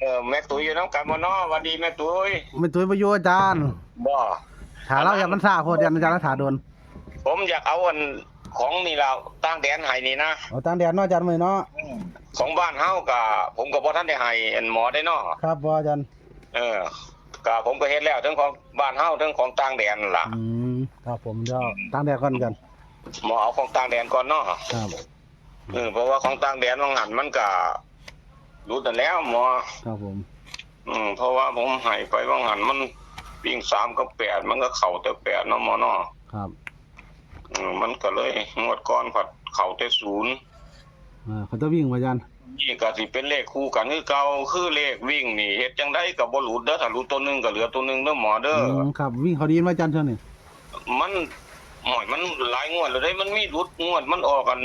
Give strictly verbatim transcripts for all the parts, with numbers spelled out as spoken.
เออ แม่ตุ้ยอยู่นำกันบ่น้อ หวัดดีแม่ตุ้ย แม่ตุ้ยบ่อยู่อาจารย์ บ่ ถ้าลาวย่านมันช้าโพด ย่านอาจารย์ลาวท่าโดน ผมอยากเอาอันของนี่ล่ะ ต่างแดนให้นี่นะ เอาต่างแดนเนาะอาจารย์มื้อนี้เนาะ ของบ้านเฮาก็ ผมก็บ่ทันได้ให้อันหมอได้เนาะ ครับบ่อาจารย์ เออ ก็ผมก็เฮ็ดแล้ว ทั้งของบ้านเฮา ทั้งของต่างแดนนั่นล่ะ อืม ครับผม เดี๋ยวต่างแดนก่อนอาจารย์ หมอเอาของต่างแดนก่อนเนาะ ครับ เออ เพราะว่าของต่างแดนว่างหั้นมันก็หลุดนั่นแล้วหมอ ครับผม อืม เพราะว่าผมให้ไปว่างหั้นมันวิ่งสามกับแปด มันก็เข้าแต่แปดเนาะหมอเนาะ ครับ อืม มันก็เลยงวดก่อนผัดเข้าแต่ศูนย์ อ่า เขาจะวิ่งบ่อาจารย์ นี่ก็สิเป็นเลขคู่กันคือเก่า คือเลขวิ่งนี่เฮ็ดจังไดก็บ่หลุดเด้อ ถ้าหลุดตัวหนึ่งก็เหลือตัวหนึ่งเด้อหมอเด้อ อืม ครับ วิ่งเขาดีบ่อาจารย์ช่วงนี้ มัน โอ้ย มันหลายงวดแล้วเด้ มันมีหลุดงวด มันออกอัน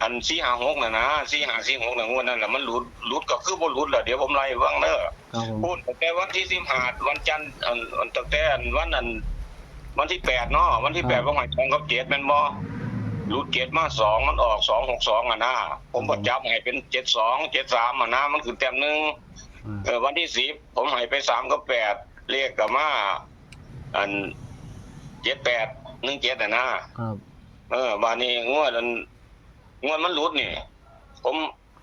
อัน สี่ห้าหก น่ะนะ สี่ห้าสี่หก น่ะ งวดนั้นแหละ มันหลุด หลุดก็คือบ่หลุดล่ะ เดี๋ยวผมไล่ให้ฟังเด้อ ครับผม พูดตั้งแต่วันที่สิบห้า วันจันทร์ อัน อัน ตั้งแต่อันวันอัน วันที่แปดเนาะ วันที่แปด ครับ ผมให้สองกับเจ็ด แม่นบ่ หลุดเจ็ดมาสอง มันออกสองหกสอง อ่ะนะ ผมก็ ครับ จับให้เป็นเจ็ดสอง เจ็ดสาม อ่ะนะ มันขึ้นแต้มหนึ่ง อ่า เออ วันที่สิบ ผมให้ไปสามกับแปด เลขก็มา อัน เจ็ดแปด หนึ่งเจ็ด อ่ะนะ ครับ เออ บาดนี้งวดอัน งวดมันหลุดนี่ ผม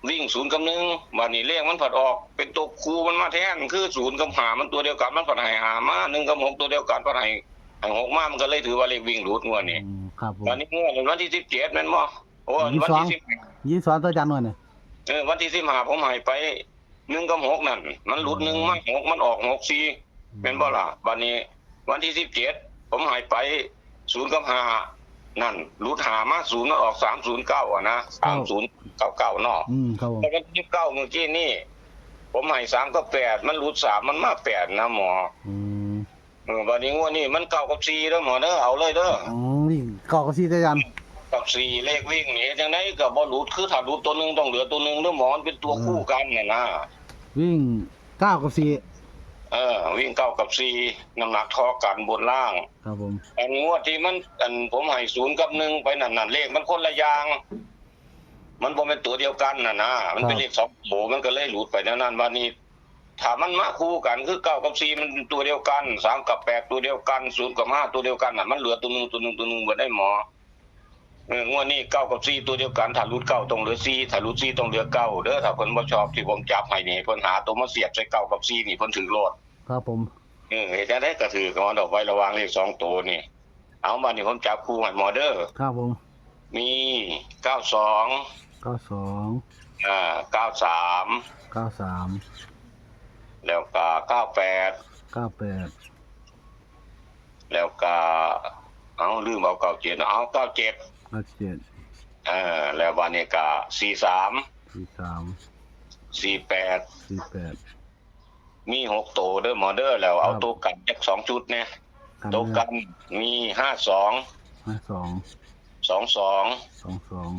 วิ่งศูนย์กับหนึ่ง บาดนี้เลขมันผัดออก เป็นตัวคู่มันมาแทน คือศูนย์กับห้า มันตัวเดียวกัน มันผัดให้ห้ามา หนึ่งกับหก ตัวเดียวกัน ผัดให้ ให้หกมา มันก็เลยถือว่าเลขวิ่งหลุดงวดนี้ อืม ครับผม บาดนี้งวดวันที่สิบเจ็ด แม่นบ่ โอ้ ยี่สิบสอง วันที่สิบ ยี่สิบสอง ตัวอาจารย์มื้อนี้ เออ วันที่สิบห้า ผมให้ไป หนึ่งกับหก นั่น มันหลุด หนึ่งมาหก มันออกหกสี่ แม่นบ่ล่ะ บาดนี้ วันที่สิบเจ็ด ผมให้ไป ศูนย์กับห้า นั่น หลุดห้ามาศูนย์ มันออกสามศูนย์เก้า อ่ะนะ สามศูนย์เก้าเก้า เนาะ อืม ครับผม แต่วันที่สิบเก้า เมื่อกี้นี่ ผมให้สามกับแปด มันหลุดสาม มันมาแปด นะหมอ อืม เออ บาดนี้งวดนี้มันเก้ากับสี่เด้อหมอเด้อ เอาเลยเด้อ อ๋อ นี่เก้ากับสี่ ตัวอาจารย์ กับสี่ เลขวิ่งนี่เฮ็ดจังไดก็บ่หลุด คือถ้าหลุดตัวหนึ่งต้องเหลือตัวหนึ่งเด้อหมอ มันเป็นตัวคู่กันน่ะนะ วิ่งเก้ากับสี่ เออ วิ่งเก้ากับสี่ น้ำหนักเท่ากันบนล่าง ครับผม อันงวดที่มัน อันผมให้ศูนย์กับหนึ่งไปนั่นน่ะ เลขมันคนละอย่าง มันบ่แม่นตัวเดียวกันน่ะนะ มันเป็นเลขสองตัว มันก็เลยหลุดไปแนวนั้น บาดนี้ ถ้ามันมาคู่กันคือเก้ากับสี่ มันเป็นตัวเดียวกัน สามกับแปด ตัวเดียวกัน ศูนย์กับห้า ตัวเดียวกันน่ะ มันเหลือตัวหนึ่ง ตัวหนึ่ง ตัวหนึ่ง บ่ได้หมอ เออ งวดนี้เก้ากับสี่ ตัวเดียวกัน ถ้าหลุดเก้าต้องเหลือสี่ ถ้าหลุดสี่ต้องเหลือเก้าเด้อ ถ้าเพิ่นบ่ชอบที่ผมจับให้นี่ เพิ่นหาตัวมาเสียบใส่เก้ากับสี่นี่ เพิ่นถือโลด ครับผม เออ เฮ็ดจั่งใดก็ถือกัน เอาดอกไว้ระหว่างเลขสองตัวนี่ เอา บาดนี้ผมจับคู่ให้หมอเด้อ ครับผม มี เก้าสอง เก้าสอง อ่า เก้าสาม เก้าสาม แล้วก็ เก้าแปด เก้าแปด แล้วก็ เอา ลืมเอา เก้าเจ็ด เอา เก้าเจ็ด เก้าเจ็ด เออ แล้วบาดนี้ก็ สี่สาม สี่สาม สี่แปด สี่แปด มีหกตัวเด้อหมอเด้อ แล้วเอา ครับ ตัวกันจักสองชุดเนี่ย ครับ ตัวกันมี ห้าสอง ห้าสอง สองสอง สองสอง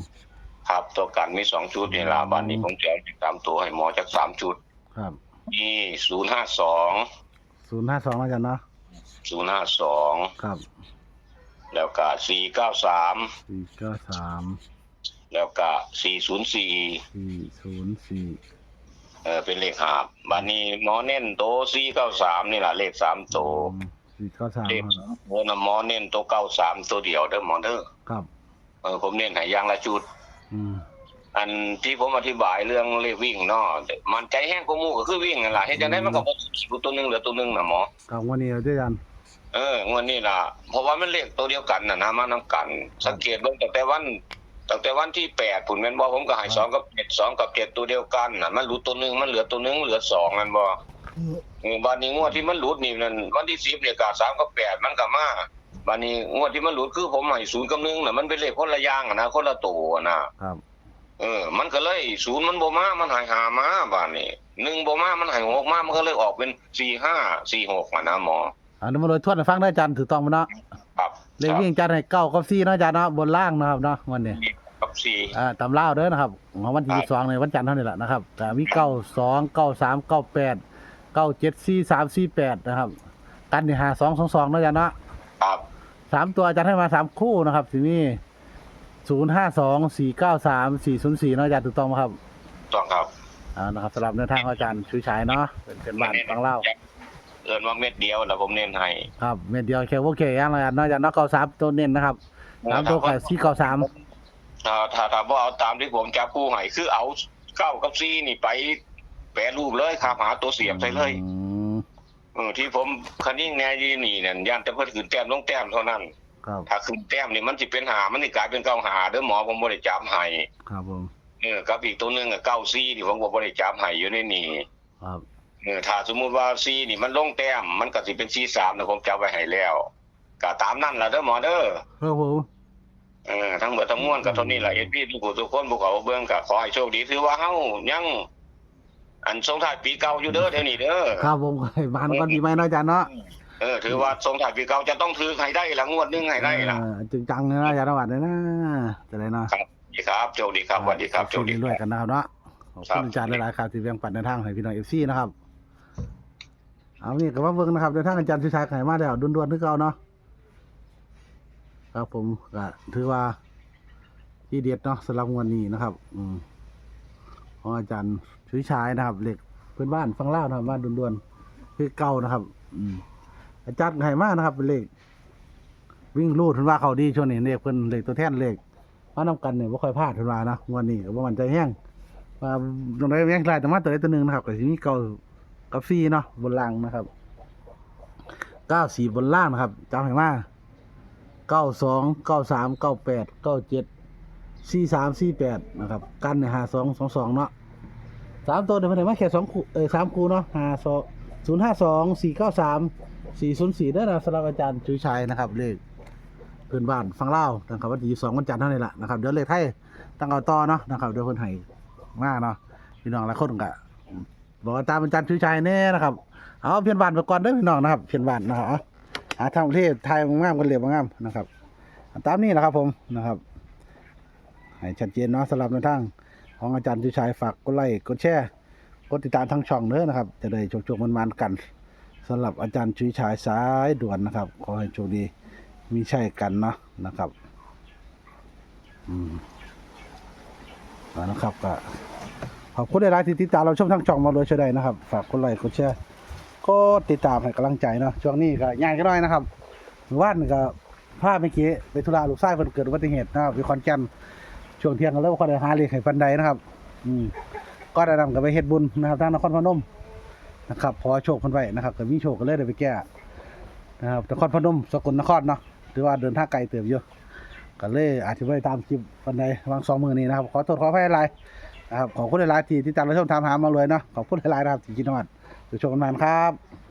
ครับ ตัวกันมีสองชุดนี่ล่ะ อืม บาดนี้ผมจะเอาสามตัวให้หมอจักสามชุด ครับ มี ศูนย์ห้าสอง ศูนย์ห้าสอง แล้วกันเนาะ ศูนย์ห้าสอง ครับ แล้วก็ สี่เก้าสาม สี่เก้าสาม แล้วก็ สี่ศูนย์สี่ สี่ศูนย์สี่ เออ เป็นเลขหาบ บาดนี้หมอเน้นโต สี่เก้าสาม นี่ล่ะ เลขสามโต อืม สี่เก้าสาม เลขสามโตนะ หมอเน้นโต เก้าสาม ตัวเดียวเด้อหมอเด้อ ครับ เออ ผมเน้นให้อย่างละชุด อืม อันที่ผมอธิบายเรื่องเลขวิ่งเนาะ มันใจแฮงกว่าหมู่ก็คือวิ่งนั่นล่ะ เฮ็ดจั่งใดมันก็บ่ถูกตัวหนึ่งเหลือตัวหนึ่งน่ะหมอ ครับ งวดนี้เอาเด้ออาจารย์ เออ งวดนี้ล่ะ เพราะว่ามันเลขตัวเดียวกันน่ะนะ มานำกัน สังเกตเบิ่งตั้งแต่วัน ตั้งแต่วันที่แปดพุ้นแม่นบ่ ผมก็ให้ ครับ สองกับเจ็ด สองกับเจ็ด ตัวเดียวกันน่ะ มันหลุดตัวหนึ่ง มันเหลือตัวหนึ่ง เหลือสองแม่นบ่ เออ บาดนี้งวดที่มันหลุดนี่นั่น วันที่สิบเนี่ยก็ สามกับแปด มันก็มา บาดนี้งวดที่มันหลุดคือผมให้ศูนย์กับหนึ่งน่ะ มันเป็นเลขคนละอย่างอะนะ คนละตัวอะนะ ครับ เออ มันก็เลย ศูนย์มันบ่มา มันให้ห้ามา บาดนี้ หนึ่งบ่มา มันให้หกมา มันก็เลยออกเป็น สี่ห้า สี่หก อะนะหมอ อันนี้มาโดยทวนให้ฟังได้อาจารย์ ถูกต้องไหมเนาะ ครับ เลขวิ่งอาจารย์ให้เก้ากับสี่เนาะอาจารย์เนาะ บนล่างนะครับเนาะ งวดนี้ กับสี่ อ่า ตามลาวเด้อนะครับ ของวันที่ ครับ ยี่สิบสอง ในวันจันทร์เท่านี้แหละนะครับ ก็มี เก้าสอง เก้าสาม เก้าแปด เก้าเจ็ด สี่สาม สี่แปด นะครับ กันนี่ ห้าสอง สองสอง เนาะอาจารย์เนาะ ครับ สามตัวอาจารย์ให้มาสามคู่นะครับ สิมี ศูนย์ห้าสอง สี่เก้าสาม สี่ศูนย์สี่ เนาะอาจารย์ ถูกต้องไหมครับ ต้องครับ อ่านะครับ สำหรับแนวทางของอาจารย์ชูชัยเนาะ เป็นเป็นบ้านฟังเล่า เอิ้นว่าเม็ดเดียวแล้วผมเน้นให้ ครับ เม็ดเดียวแค่โอเคอย่างละอันเนาะอาจารย์เนาะ เก้าสาม ตัวเน้นนะครับ สามตัวก็ สี่เก้าสาม ถ้าถ้าถ้าบ่เอาตามที่ผมจับคู่ให้คือเอาเก้ากับสี่นี่ไปแปรรูปเลยครับ หาตัวเสียบใส่เลย อืม เออที่ผมคะนิ่งแน่ยี่นี่นั่นย่านแต่เพิ่นขึ้นแต้มลงแต้มเท่านั้น ครับ ถ้าขึ้นแต้มนี่มันสิเป็นห้ามันสิกลายเป็นเก้าห้าเด้อหมอผมบ่ได้จับให้ ครับผม เออกับอีกตัวหนึ่งอะเก้าสี่นี่ผมก็บ่ได้จับให้อยู่ในนี่ ครับ เออถ้าสมมุติว่าสี่นี่มันลงแต้มมันก็สิเป็นสี่สามนะผมจับไว้ให้แล้วก็ตามนั่นล่ะเด้อหมอเด้อ ครับผม เออทั้งหมดทั้งมวลก็เท่านี้ล่ะ เอฟซีทุกผู้ทุกคนผู้เขาเบิ่งก็ขอให้โชคดีถือว่าเฮายัง อันส่งท้ายปีเก่าอยู่เด้อเดี๋ยวนี้เด้อ ครับผม ให้มันก่อนปีใหม่เนาะอาจารย์เนาะ เออถือว่าส่งท้ายปีเก่าจะต้องถือให้ได้ละงวดหนึงให้ได้ละ เออจริงจังเลยนะอาจารย์นวัดเลยนะ จะได้เนาะ ครับสวัสดีครับโชคดีครับสวัสดีครับโชคดี รวยๆกันนะครับเนาะ ขอบคุณอาจารย์หลายๆครับที่แบ่งปันแนวทางให้พี่น้องเอฟซีนะครับ เอานี่ก็มาเบิ่งนะครับแนวทางอาจารย์ชูชัยให้มาแล้วด่วนๆคือเก่าเนาะ ครับผมก็ถือว่าที่เด็ดเนาะสำหรับงวดนี้นะครับ อืมของอาจารย์ชูชัยนะครับ เลขเพื่อนบ้านฟังเล่านะครับมาด่วนๆคือเก่านะครับ อืมอาจารย์ให้มานะครับ เป็นเลขวิ่งรูดเพิ่นว่าเขาดีช่วงนี้ เลขเพิ่นเลขตัวแทนเลข มานำกันเนี่ยบ่ค่อยพลาดเพิ่นว่านะ งวดนี้ก็บ่มั่นใจแฮง ว่าตรงใดแฮงหลายแต่มาตัวใดตัวหนึ่งนะครับ ก็สิมีเก้ากับสี่เนาะ บนล่างนะครับ เก้าสี่ บนล่างนะครับ จับให้มา เก้าสอง เก้าสาม เก้าแปด เก้าเจ็ด สี่สาม สี่แปด นะครับ กันเนี่ย ห้าสอง สองสอง เนาะ สามตัวเนี่ยเพิ่นให้มาแค่สองคู่ เอ้ย สามคู่เนาะ ห้าสอง ศูนย์ห้าสอง สี่เก้าสาม สี่ศูนย์สี่ เด้อนะ สำหรับอาจารย์ชูชัยนะครับ เลขเพื่อนบ้านฟังเล่านะครับ วันที่ยี่สิบสอง วันจันทร์เท่านี้แหละนะครับ เดี๋ยวเลขไทยต้องเอาต่อเนาะนะครับ เดี๋ยวเพิ่นให้มาเนาะ พี่น้องหลายคนก็บอกว่าตามอาจารย์ชูชัยแน่นะครับ เอาเพื่อนบ้านไปก่อนเด้อพี่น้องนะครับ เพื่อนบ้านนะครับ เอาหาทางประเทศไทยงามกันเรียบงามนะครับ ตามนี้แหละครับผมนะครับ ให้ชัดเจนเนาะสำหรับแนวทางของอาจารย์ชูชัย ฝากกดไลค์ กดแชร์ กดติดตามทางช่องเด้อนะครับ จะได้โชคๆมันๆกันสำหรับอาจารย์ชูชัยสายด่วนนะครับ ขอให้โชคดีมีชัยกันเนาะนะครับ อืมเอานะครับ ก็ขอบคุณหลายๆที่ติดตามเราชมทางช่องมาโดยเฉยๆนะครับ ฝากกดไลค์ กดแชร์ กดติดตามให้กำลังใจเนาะ ช่วงนี้ก็ยากจักหน่อยนะครับ มื้อวานก็พาแม่เก๋ไปธุระ ลูกชายเพิ่นเกิดอุบัติเหตุนะครับ อยู่ขอนแก่น ช่วงเที่ยงก็เลยบ่ค่อยได้หาเลขให้ปานใดนะครับ อืม ก่อนหน้านั้นก็ไปเฮ็ดบุญนะครับ ทางนครพนมนะครับ ขอโชคเพิ่นไว้นะครับ ก็มีโชคก็เลยได้ไปแก้นะครับ นครพนม สกลนครเนาะ ถือว่าเดินทางไกลเติบอยู่ ก็เลยอาจจะบ่ได้ตามคลิปปานใด หว่างสองมื้อนี้นะครับ ขอโทษขออภัยหลายนะครับ ขอบคุณหลายๆที่ติดตามรับชมถามหาหมอรวยเนาะ ขอบคุณหลายๆนะครับ ที่คิดฮอด โชคๆมันๆครับ